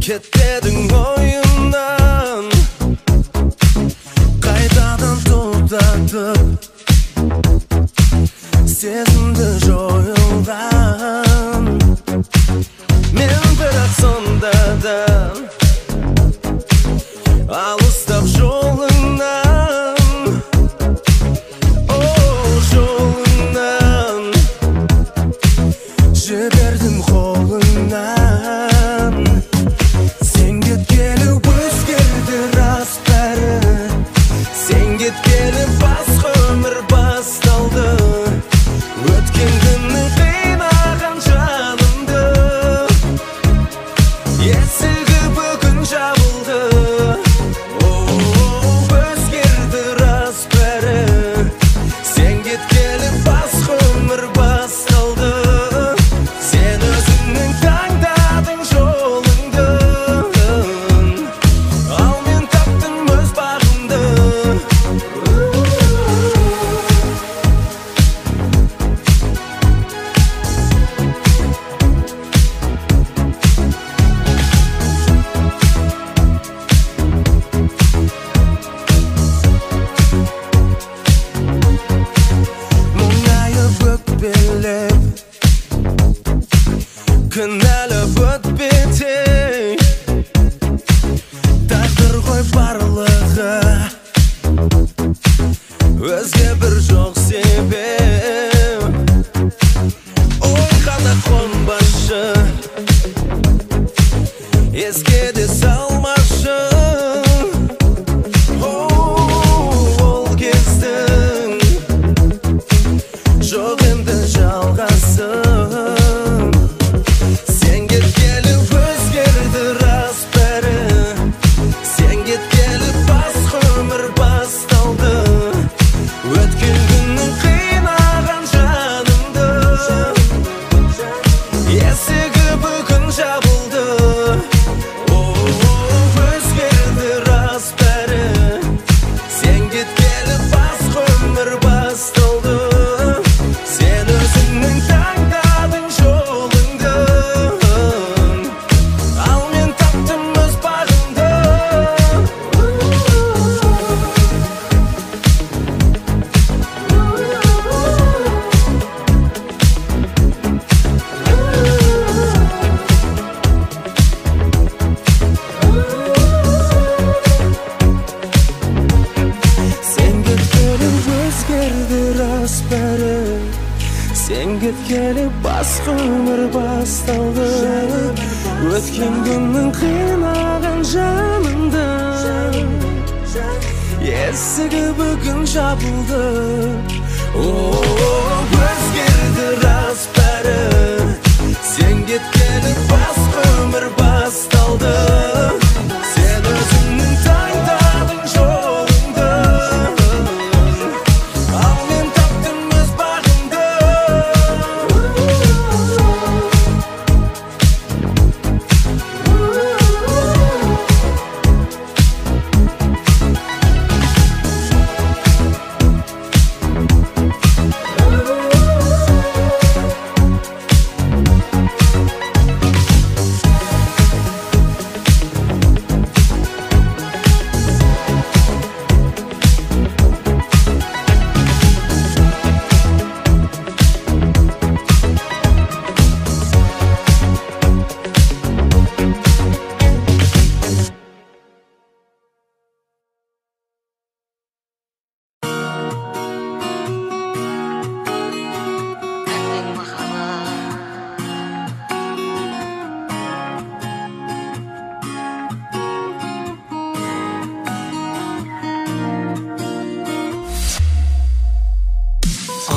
Кетпедің ойымнан, қайтадан тоқтатып сезімді жойылған. Мен бірақ сонда да алыстап жолыңнан, о жолыңнан жібердім қолыңнан. Сен кеткелі өзгерді рас бәрі, сен кеткелі басқа өмір басталды. Өткен күннің қинаған жанымды, есігі бүгін жабылды. Өзгерді рас бәрі, сен кеткелі басқа өмір басталды. Сен өзіңнің таңдадың жолыңды, ал мен таптым өз бағымды. Мұңайып өкпелеп, кінәлап өтпетей, тағдыр ғой барлығы, өзге бір жоқ себеп. Ойға да қонбашы, еске де салмашы. Ол кездің жоқ енді жалғасы. Сен кеткелі өзгерді рас бәрі, сен кеткелі басқа өмір басталды. Өткен күннің қинаған жанымды, есігі бүгін жабылды. Өзгерді рас бәрі, сен кеткелі басқа өмір басталды. Сен өзіңнің таңдадың жолыңды, ал мен таптым өз бағымды. Сен кеткелі өзгерді рас бәрі, сен кеткелі басқа өмір басталды. Өткен күннің қинаған жанымды, есігі бүгін жабылды. Өзгерді рас бәрі, сен кеткелі басқа өмір басталды. Сен өзіңнің таңдадың жолыңды, ал мен таптым өз бағымды.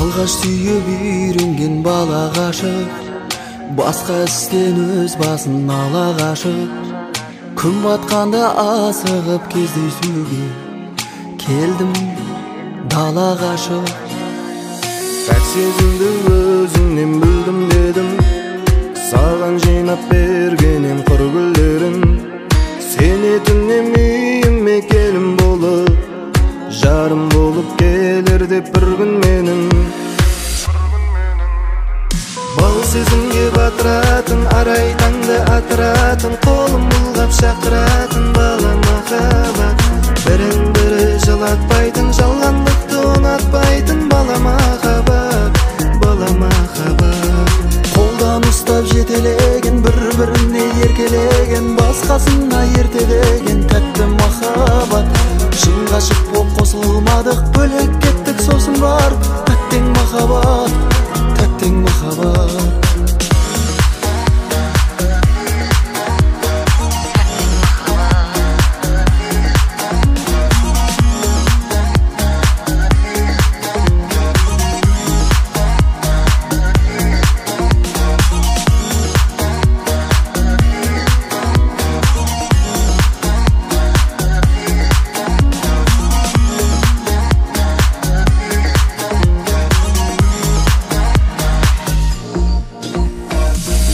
Алғаш сүйіп үйренген бала ғашық, басқа істен өз басын ала қашып, күн батқанда асығып кездесуге келдім дала қашып. Пәк сезімді өзіңнен білдім дедім, саған жинап берген ем құр гүлдерін. Сенетін ем үйіме келін болып, жарым болып келер деп бір күн менің. Бал сезімге батыратын, арай таңды атыратын, қолым бұлғап бұлғап шақыратын бала махаббат. Бірін бірі жылатпайтын, жалғандықты ұнатпайтын бала махаббат, бала махаббат. Қолдан ұстап жетелеген, бір-біріне еркелеген, басқасына ертелеген тәтті махаббат. Шын ғашық боп қосылмадық, бөлек кеттік сосын барып, тәттең махаббат, тәттең махаббат.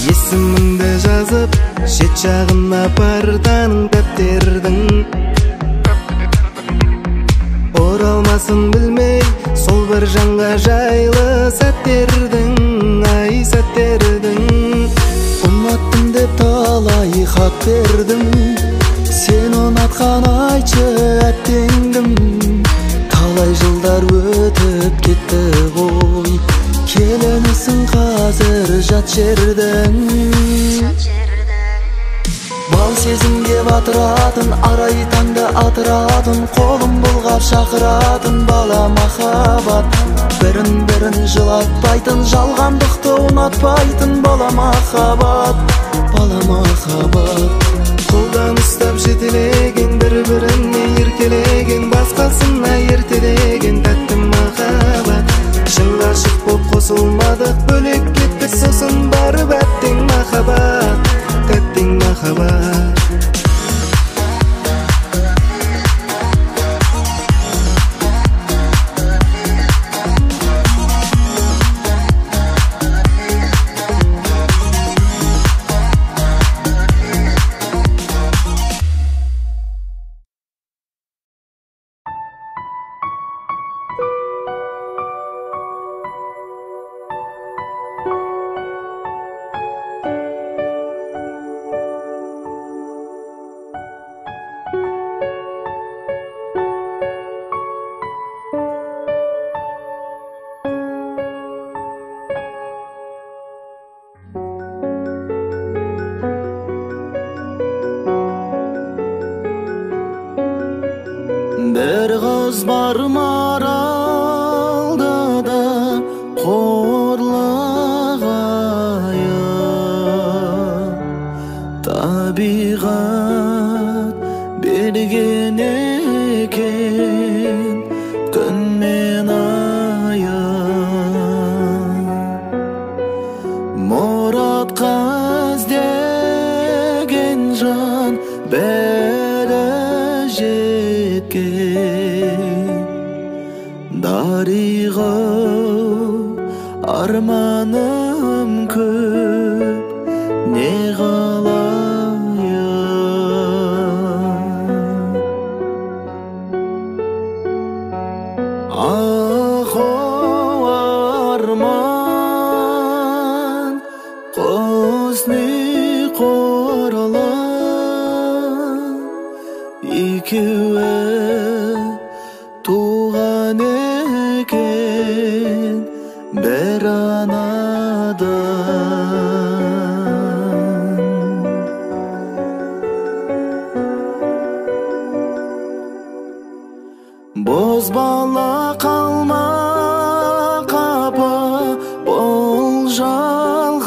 Есіміңді жазып, шет жағына партаның дәптердің, оралмасын білмей, сол бір жанға жайлы сәттердің, ай сәттердің. Ұнаттым деп талай хат бердім, сен ұнатқан айтшы әттеңдім. Талай жылдар өтіп кетті ғой, келінісің қазір жат жердің. Бал сезімге батыратын, арай таңды атыратын, қолым бұлғап шақыратын бала махаббат. Бірін бірін жылатпайтын, жалғандықты ұнатпайтын бала махаббат, бала махаббат. Қолдан ұстап жетелеген, бір-біріне еркелеген, басқасына ертелеген тәтті махаббат. Шын ғашық боп қосылмадық, бөлек кеттік сосын барып, әттең махаббат, тәттең махаббат. Бір қыз бар Маралдыда қорлығайын, табиғат берген екен күн мен айын. Мұратқа іздеген жан бәрі жеткен, дариға арманым көп, не қылайын. Ах, арман, құс не қорлан, екеуі туған екен бір анадан. Бозбала қалма қапы бұл жалғанда,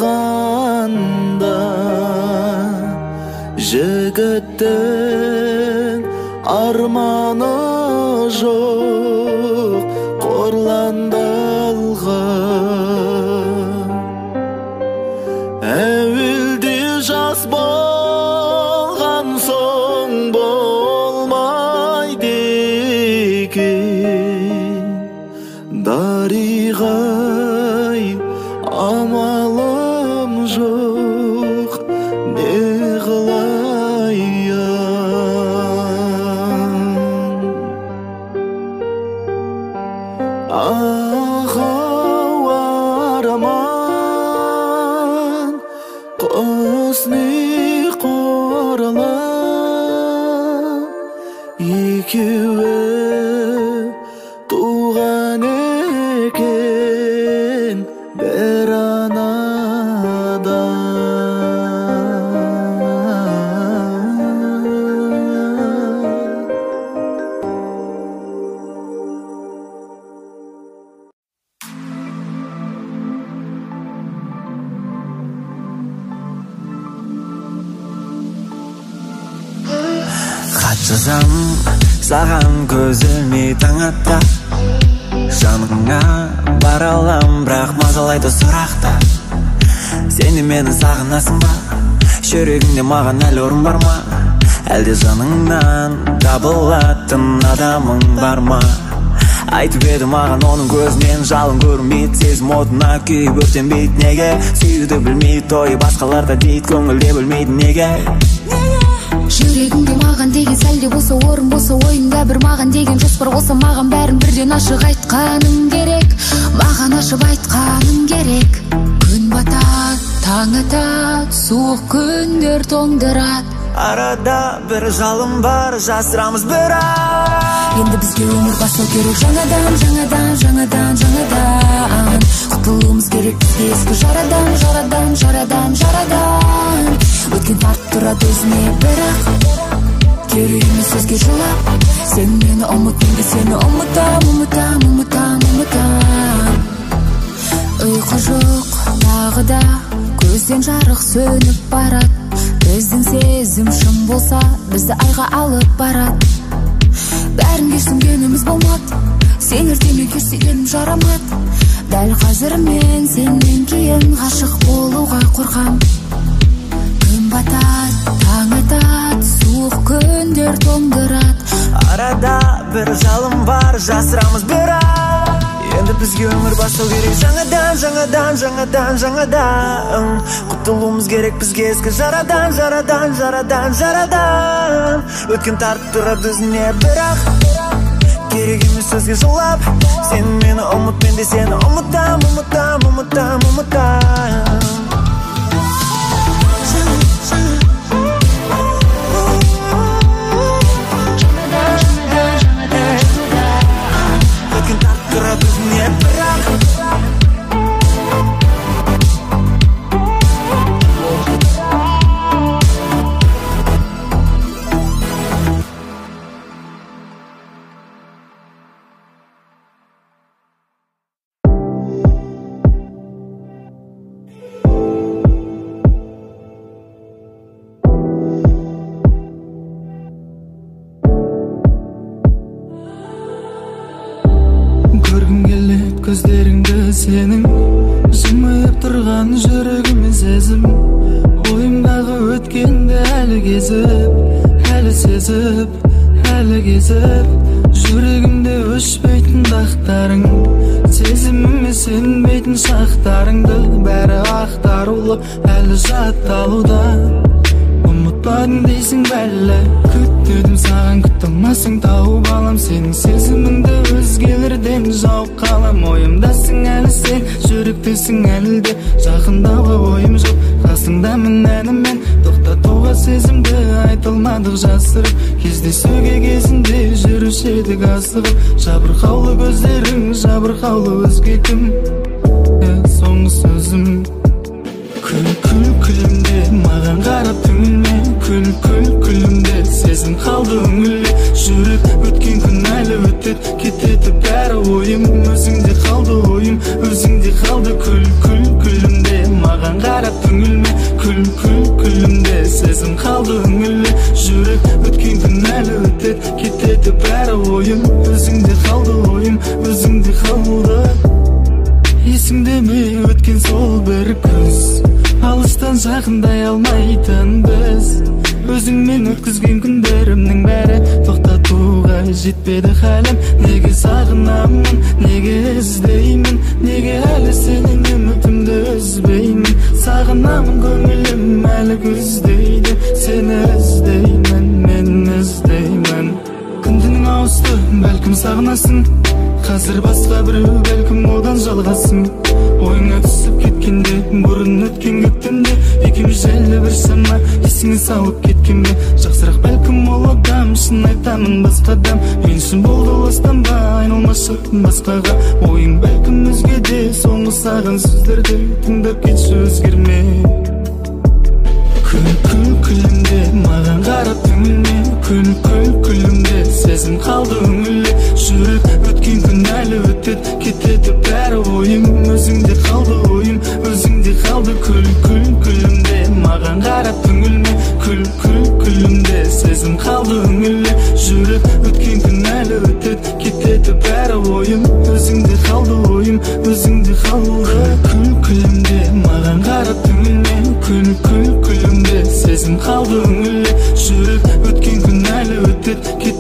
жігіттің арманы жоқ қорландалған. Әуелде жас болған соң болмайды екен, дариғай амалым жоқ, не қылайын. Ах, арман, құс не қорлан, Жазам саған көз ілмей таң ата. Жаныңа бара алам, бірақ мазалайды сұрақта. Сен де мені сағынасың ба? Жүрегіңде маған әлі орын бар ма? Әлде жаныңнан табылатын адамың бар ма? Айтып еді маған оның көзінен жалын көрінбейді, сезім отына күйіп өртенбейді. Неге сүюді білмейді, тойы басқаларда дейді, көңілде білмейді неге? Жүрегіңде маған деген сәл де болса орын болса, ойыңда бір маған деген жоспар болса, маған бәрін бірден ашық айтқаның керек, маған ашып айтқаның керек. Күн батады, таң атады, суық күндер тоңдырады. Арада бір жалын бар, жасырамыз бірақ. Енді бізге өмір бастау керек жаңадан, жаңадан, жаңадан, жаңадан. Құтылуымыз керек бізге ескі жарадан, жарадан, жарадан, жарадан. Өткен тартып тұрады өзіне бірақ, керек емес сөзге жылап. Сен мені ұмыт, мен де сені ұмытам, ұмытам, ұмытам, ұмытам. Ұйқы жоқ тағы да, көзден жарық сөніп барады. Біздің сезім шын болса, бізді айға алып барады. Бәрін кешсенгеніміз болмады, сен ертеме кеш сүйгенім жарамады. Дәл қазір мен сенен кейін ғашық болуға қорқам. Күн батады, таң атады, суық күндер тоңдырады. Арада бір жалын бар, жасырамыз бірақ. Енді бізге өмір бастау керек жаңадан, жаңадан, жаңадан, жаңадан. Құтылуымыз керек бізге ескі жарадан, жарадан, жарадан, жарадан. Өткен тартып тұрады өзіне бірақ, керек емес сөзге жылап. Сен мені ұмыт, мен де сені ұмытам, ұмытам, ұмытам, ұмытам. Өткен тартып тұрады өзіне бірақ. Көргім келеді көздеріңді сенің, жымиып тұрған жүрегіме сезім. Ойымдағы өткенді әлі кезіп, әлі сезіп, әлі кезіп. Жүрегімде өшпейтін дақтарың, сезіміме сенбейтін шақтарыңды. Бәрі ақтарулы, әлі жатталуда. Ұмытпадым дейсің бәлі, күттірдім саған, күте алмасаң тауып алам. Сенің сезіміңді өзгелерден жауып қалам. Ойымдасың әлі сен, жүректесің әлі де. Жақындауға ойым жоқ, қасыңдамын әнімен. Тоқтатуға сезімді айтылмадық жасырып. Кездесуге кезінде жүруші едік асығып. Жабырқаулы көздерің, жабырқаулы өзге кім? Соңғы сөзім. Күл, күл, күлімде, маған қарап түңілме. Күл, күл, күлімде, сезім қалды үңіле. Жүрек өткен күн әлі өтеді, кетеді бәрі ойым. Өзіңде қалды ойым, өзіңде қалды. Күл, күл, күлімде, маған қарап түңілме. Күл, күл, күлімде, сезім қалды үңіле. Жүрек өткен күн әлі өтеді, кетеді бәрі ойым. Өзіңде қалды ойым, өзіңде қалды. Есіңде ме өткен сол бір күз, алыстан жақындай алмайтын біз. Өзіңмен өткізген күндерімнің бәрі тоқтатуға жетпеді халім. Неге сағынамын, неге іздеймін, неге әлі сенен үмітімді үзбеймін. Сағынамын, көңілім әлі күздейді, сені іздеймін, мен іздеймін. Күн-түнің ауысты, бәлкім сағынасың, қазір басқа біреу, бәлкім одан жалғасың. Ойыңа түсіп кеткенде, бұрын өткен көктемде, екеуміз жайлы бір шама есіңе салып кеткен бе? Жақсырақ бәлкім ол адам, шын айтамын басқа адам. Мен үшін болды ластанба, айналмашы басқаға. Ойың бәлкім өзгеде, соңғы саған сөздерді тыңдап кетші өзгерме. Күл, күл, күлімде, маған қарап түңілме. Күл, күл, күлімде, сезім қалды үңіле. Жүрек өткен күн әлі өтеді, кетеді бәрі ойым. Өзіңде қалды ойым, өзіңде қалды. Күл, күл, күлімде, маған қарап түңілме. Күл, күл, күлімде, сезім қалды үңіле. қалды. Күл күлімде, маған қарап түңілме. Күл күл күлімде, сезім қалды үңіле. Жүріп өткен күн әлі өтеді.